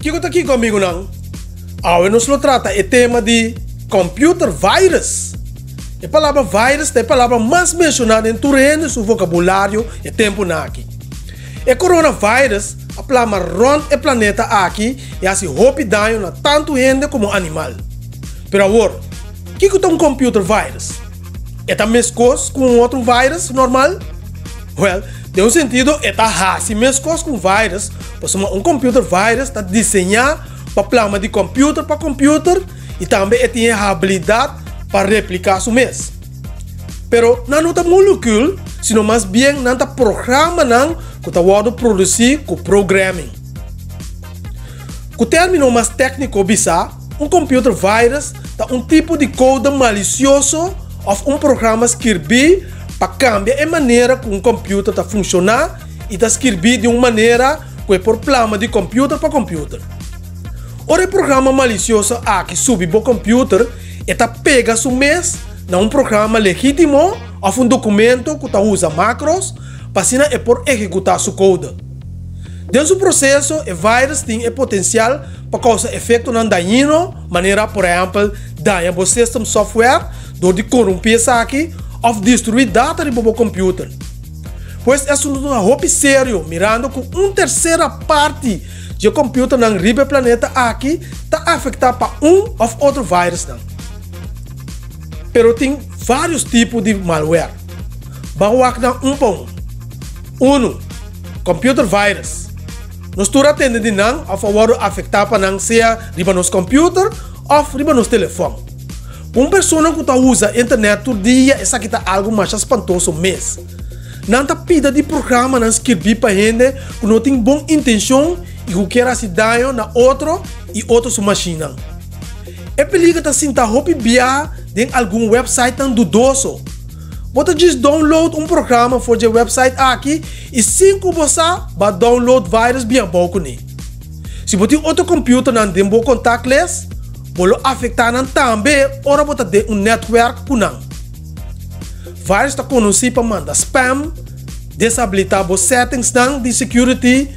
Kiko ta kiko, amigunan? Awe nos lo trata e tema di computer virus. E palabra virus ta e palabra mas menshoná den tur hende su vokabulario e tempunan aki. E coronavirus a plama rònt e planeta aki i hasi hopi daño na tantu hende komo animal. Pero awor, kiko ta un computer virus? E ta meskos ku un otro virus normal? Wèl, den un sentido e ta hasi meskos ku un virus, pasobra un computer virus ta diseñá pa plama di computer pa computer i tambe e tin e habilidat pa repliká su mes. Pero nan no ta molekül, sino mas bien nan ta programanan ku ta wòrdu produsí ku programming. Ku término mas tékniko bisá, un computer virus ta un tipo di kode malisioso òf un programa skirbí pa kambia e manera ku un computer ta funshoná i ta skirbí di un manera ku e por plama di computer pa computer. Ora e programa malisioso aki subi bo computer, e ta pega su mes na un programa legítimo òf un dokumento ku ta usa macros pa asina e por ehekutá su kode. Den su proseso e virus tin e potensial pa kousa efektonan dañino manera por ehèmpel daña bo system software dor di korumpí esaki òf destruí data riba bo kòmpiuter. Pues e asuntu ta hopi serio mirando ku un tersera parti dje kòmpiuternan riba e planeta aki ta afektá pa un òf otro virusnan. Pero tin vários tipo di malware. Ban wak nan un pa un. Unu, Computer virus. Nos tur a tende di nan òf a wòrdu afektá pa nan sea riba nos kòmpiuter òf riba nos telefòn. Pa un persona ku ta usa internet tur dia esaki ta algu masha spantoso mes. Nan ta pida di programanan skirbí pa hende ku no tin bon intenshon i ku kier hasi daño na otro i otro su mashinnan. E peliger ta sinta hopi biaha den algun websitenan dudoso. Bo ta djis download un programa for dje website aki i sin ku bo sa bo a download virus bien abou kuné. Si bo tin otro computernan den bo contactlist, bo lo afektá nan tambe ora bo ta den un netwerk ku nan. Virus ta konosí pa manda spam, desabilitá bo settingsnan di security,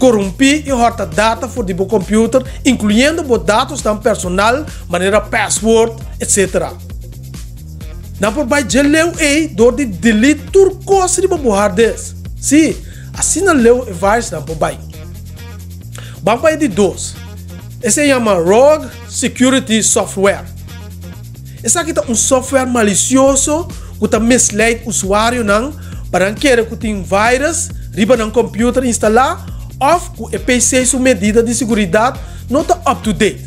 korumpí i hòrta data for di bo computer, inkluyendo bo datosnan personal manera password, etc. Nan por bai dje leu ei dor di delete tur kos riba bo hard disk. Sí, asina leu e virusnan por bai. Ban pa e di dos. Esei yama Rogue Security Software. Esaki ta un software malisioso ku ta misleid usuarionan pa nan kere ku tin virus riba nan computer instalá òf ku e PC su medida di siguridat no ta up to date.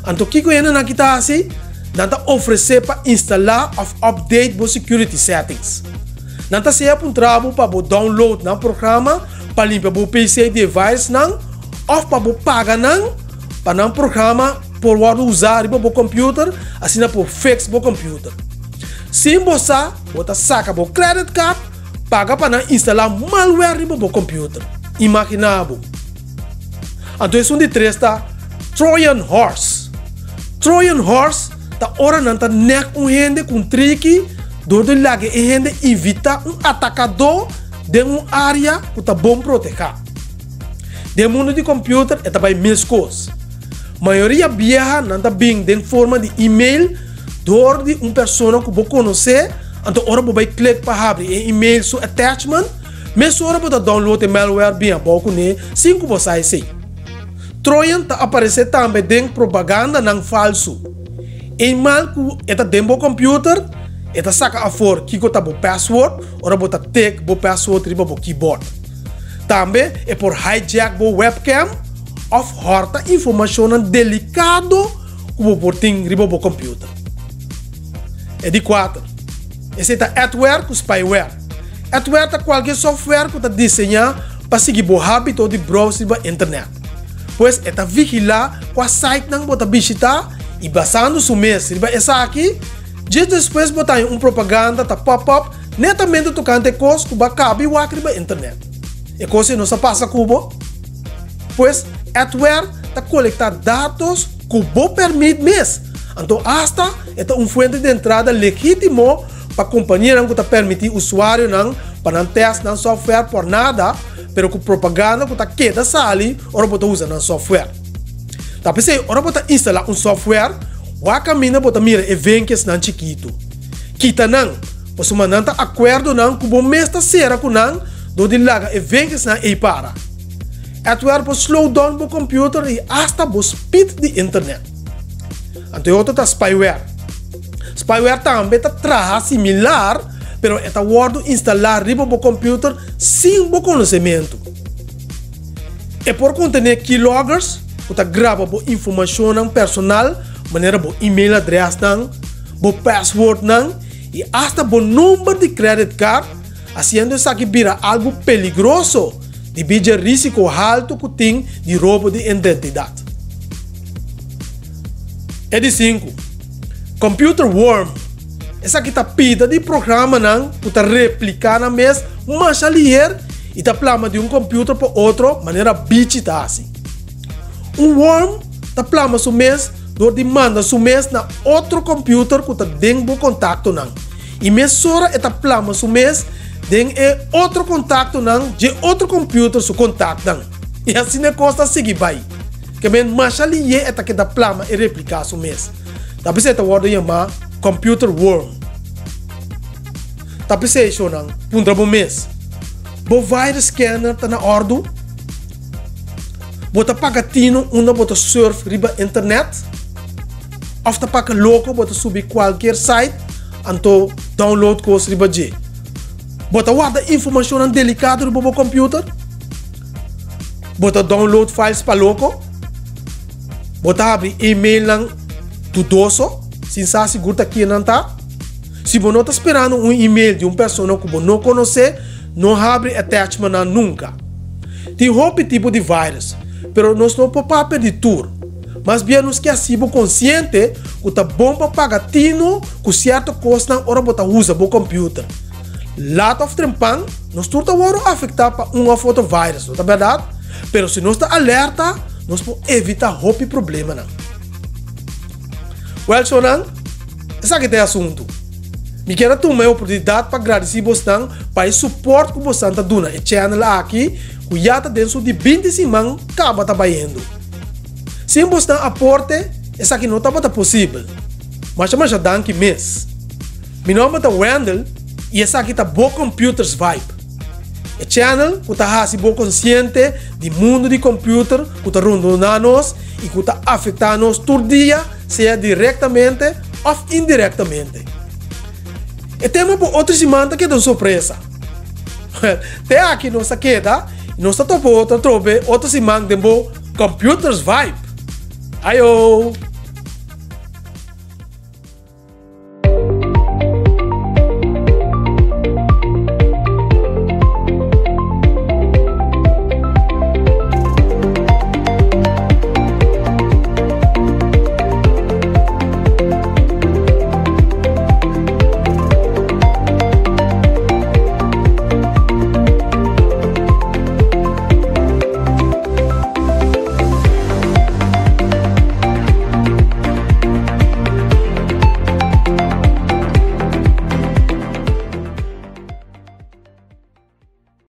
Anto kiko hendenan aki ta hasi? Nan ta ofresé pa instalá òf update bo security settings. Nan ta sea puntra bo pa bo download nan programa pa limpia bo PC di e virusnan òf pa bo paga nan pa nan programa por wòrdu usá riba bo computer asina por fix bo computer. Sin bo sa, bo ta saka bo credit card paga pa nan instalá malware riba bo computer. Imaginá bo! Anto esun di tres ta Trojan Horse. Trojan Horse ta ora nan ta nek un hende ku un triki dor di laga e hende invitá un atakadó den un área ku ta bon protehá. Den mundu di kòmpiuter e ta bai meskos. Mayoria biaha nan ta bin den forma di email dor di un persona ku bo konosé, anto ora bo bai klik pa habri e email su attachment, Mesora bo ta download e malware bin abou kuné sin ku bo sa esei. Trojan ta aparesé tambe den propagandanan falsu. Eenmaal ku e ta den bo computer, e ta saka afor kiko ta bo password ora bo ta tik bo password riba bo keyboard. Tambe e por hijack bo webcam òf hòrta informashonnan delikado ku bo por tin riba bo computer. E di kuater, esei ta adware ku spyware. Adware ta kualke software ku ta diseñá pa sigui bo hábito di browse riba internet. Pues e ta vigilá kua sitenan bo ta bishitá i basando su mes riba esaki, djis despues bo ta haña un propaganda ta pop up netamente tokante e kos ku bo a kaba i wak riba internet. E kos ei no sa pasa ku bo? Pues adware ta kolektá datos ku bo pèrmit mes, anto asta e ta un fuente di entrada legítimo pa kompanianan ku ta permití usuarionan pa nan tèst nan software por nada, pero ku propaganda ku ta keda sali ora bo ta usa nan software. Ta p'esei ora bo ta instalá un software, wak kaminda bo ta mira e venkesnan chikitu. Kita nan, pasobra nan ta akuerdonan ku bo mes ta sera ku nan dor di laga e venkesnan ei para. Adware por slow down bo computer i asta bo speed di internet. Anto e otro ta spyware. Spyware tambe ta traha similar, pero e ta wòrdu instalá riba bo computer sin bo konosementu. E por kontené keyloggers ku ta graba bo informashonnan personal manera bo email adrèsnan, bo passwordnan i asta bo number di credit card, hasiendo esaki bira algu peligroso debí dje rísiko haltu ku tin di robo di identidat. E di sinku, computer worm. Esaki ta pida di programanan ku ta repliká nan mes masha liher i ta plama di un computer pa otro manera bichi ta hasi. Un worm ta plama su mes dor di manda su mes na otro computer ku ta den bo kontaktonan i mesora e ta plama su mes den e otro kontaktonan dje otro computer su kontaktnan i asina e kos ta sigui bai. Ke men masha liher e ta keda plama i repliká su mes. Ta p'esei ta wòrdu yamá computer worm. Ta p'esei, shownan, puntra bo mes, Bo virus scanner ta na òrdu? Bo ta paga tinu unda bo ta surf riba internet? Òf ta paka loko bo ta subi kualkier site anto download kos riba dje? Bo ta warda informashonnan delikado riba bo computer? Bo ta download files pa loko? Bo ta habri emailnan dudoso sin sa sigur ta ken nan ta? Si bo no ta sperando un email di un persona ku bo no konosé, no habri attachmentnan nunka. Tin hopi tipo di virus, pero nos no por papia di tur. Mas bien nos ke hasi bo konsiente ku ta bon pa paga tinu ku sierto kosnan ora bo ta usa bo computer. Lat òf trempan, nos tur ta wòrdu afektá pa un òf otro virus, no ta bèrdat? Pero si nos ta alerta, nos por evitá hopi problemanan. Wèl, shownan, esaki ta e asuntu. Mi kier a tuma e oportunidat pa gradisí bosnan pa e supòrt ku bosnan ta duna e channel aki ku ya ta den su di binti siman kaba ta bayendo. Sin bosnan aporte, esaki no tabata posibel. Masha masha danki mes. Mi nomber ta Wendell y esaki ta Bo Computers Vibe, e channel cu ta haci bo consciente di mundo di computer cu ta rondona nos y cu ta afecta nos tur dia sea directamente of indirectamente. E tema pa otro siman ta keda un sorpresa. Te aki nos a keda y nos ta topa otro atrobe otro siman den bo Computers Vibe. Ayo!